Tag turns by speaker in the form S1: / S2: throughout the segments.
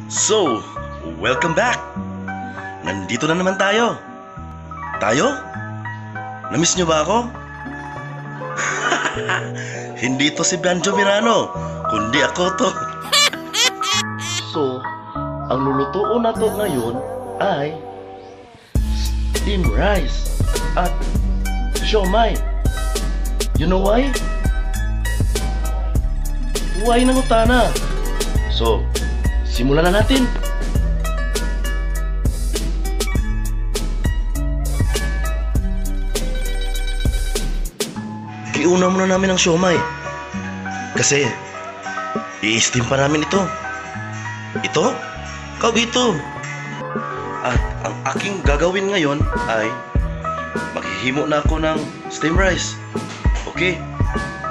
S1: So, welcome back! Nandito na naman tayo. Tayo? Namiss nyo ba ako? Hindi to si Banjo Mirano, kundi ako to. So, ang lulutuon na to ngayon ay steam rice at siomai. You know why? Why nangutana? So, simulan na natin. Giuna muna namin ang siomai. Kasi, i-steam pa namin ito. Ito? Kag ito. At ang aking gagawin ngayon ay maghihimo na ako ng steam rice. Okay,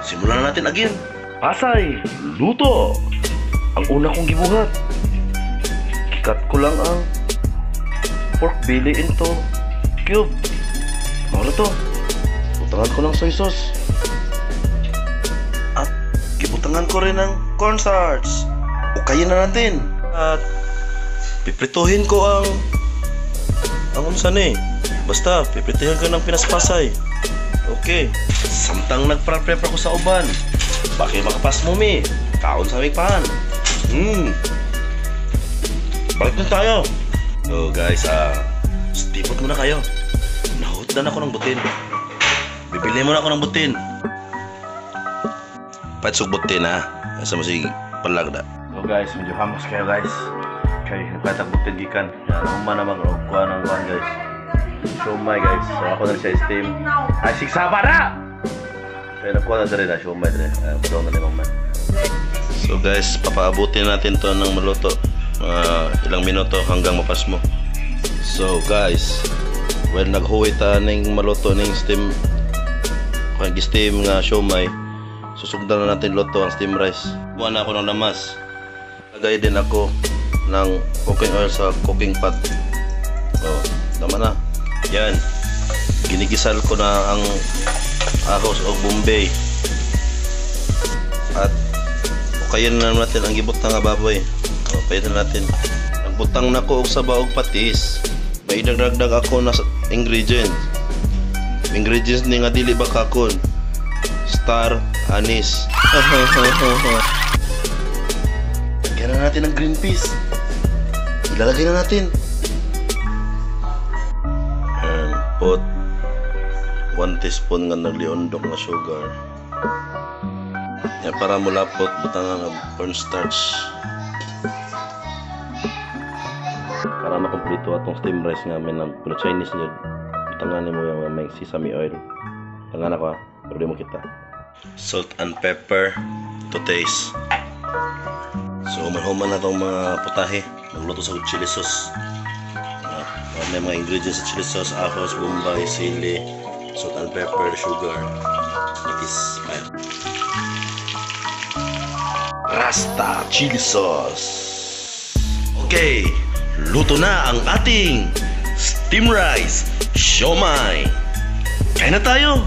S1: simulan na natin again. Pasay, luto! Ang una kong gibuhat, ikat ko lang ang pork belly into cube. Mao to. Butangan ko ng soy sauce. At gibutangan ko rin ng cornstarch. Ukayin na natin. At piprituhin ko ang unsa ni. Basta piprituhin ko ng pinaspasay. Okay. Samtang nagpra-prep ako sa uban. Bakit makapas mo mi? Kaon sa aming pan. Balik na tayo. So guys, stipot muna kayo. Nahutdan ako ng butin. Bibili muna ako ng butin. Patsog butin ha. Asa mo si palagda. So guys, medyo hamos kayo guys. Kay nagpatag butin gikan. Yan, human naman og kuha ng kuhan guys. Siomai guys. So ako na siya steam. Ay sigsaba na! Kaya nakuha na dere na siomai dere. Ay, padong na ni mama. So guys, papaabutin natin to ng maluto. Mga ilang minuto hanggang mapasmo. So guys, when naghuwi ta ning maluto ning steam, kung steam nga siomai, susugdan na natin luto ang steam rice. Kuha na ako ng lamas. Lagay din ako ng cooking oil sa cooking pot. Oh, tama na. Yan. Ginigisal ko na ang ahos o Bombay. At ukayin na natin ang gibutang nga baboy. Ukayin na natin. Nagbutang na ko og sabaw og patis. May idagdag ako na ingredients. Ingredients ni nga dili ba kakon? Star anise. Lagyan na natin ang green peas. Ilalagay na natin. And put 1 teaspoon nga nagliundok na sugar. Yan, para mulapot, butangan ng cornstarch. Para makompleto atong steam rice nga may ng pero Chinese niyo. Butangan nimo yung may sesame oil. Tangan ako ha, pero di mo kita. Salt and pepper to taste. So manhuman na itong mga putahe. Magluto sa chili sauce. May mga ingredients sa chili sauce: ahos, bombay, sili, salt and pepper, sugar, patis, fire. Rasta chili sauce. Okay, luto na ang ating steam rice siomai. Kain na tayo.